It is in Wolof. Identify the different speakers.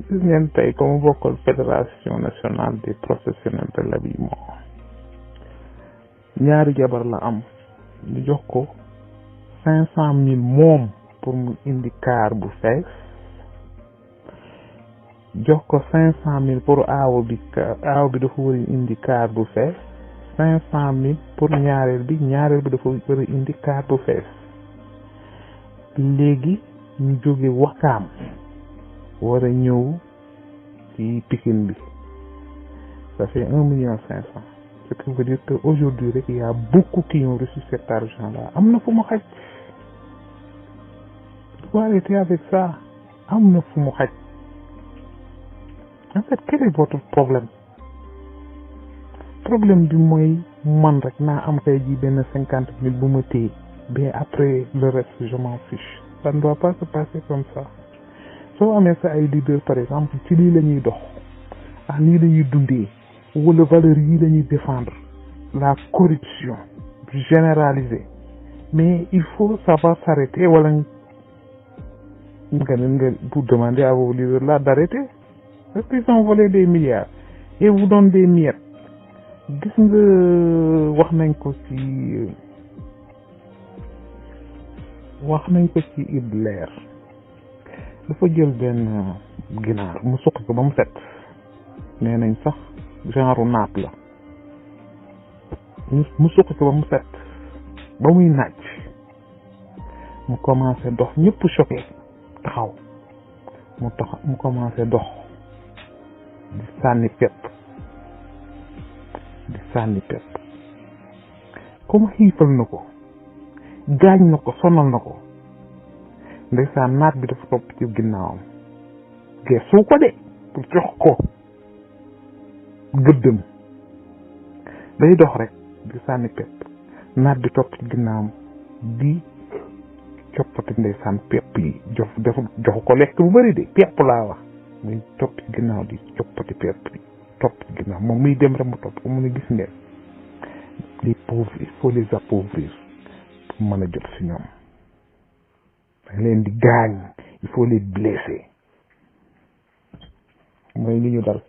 Speaker 1: gis ngeen tey comme bokkal fédération nationale des professionnels de l'habillement ñaari jabar la am ñu jox ko 500 000 moom pour mu indi car bu fees jox ko 500 000 pour aaw bi dafa war a indi car bu fees 500 000 pour ñaareel bi dafa war a indi car bu fees léegi ñu jóge Wakaam war a ñëw ci Pikine bi ça fait 1,5 million. Ce qui veut dire qu'aujourd'hui il y a beaucoup qui ont reçu cet argent là am na fu mu xaj faut arrêter avec ça am na fu mu xaj. En fait quel est votre problème bi mooy man rek naa am tey ji benn 50 000 bu ma téye mais après le reste je m'en fiche. Ça ne doit pas se passer comme ça. soo amee sa ay leader par exemple ci lii la ñuy dox lii la ñuy dundee wala valeurs yi la ñuy défendre la corruption généralisée mais il faut savoir s'arrêter wala nga pour demander à vos leaders là d'arrêter parce qu'ils ont volé des milliards et vous donnent des miettes. Gis nga wax nañ ko ci Idler dafa jël benn ginaar mu suqi ko ba mu set nee nañ sax genre naat la mu suqi ko ba mu set ba muy naaj mu commencé dox ñëpp choqué taxaw mu commencé dox di sànni pepp comme xiifal na ko gaañ na ko sonal na ko ndeysaan naat bi dafa topp ci ginnaawam geesu ko de pour jox ko gëddëm day dox rek di sànni pepp naat bi topp ci ginnaawam di coppati ndeysaan pepp yi jox ko lekk bu bëri de pepp laa wax muy topp ci ginnaaw di coppati pepp yi topp ci ginnaaw moom muy dem rek mu topp ko mu ne gis ngeen les pauvres il faut les appauvrir pour mën a jot si ñoom dañ leen di gaañ il faut les blesser mooy li ñu dal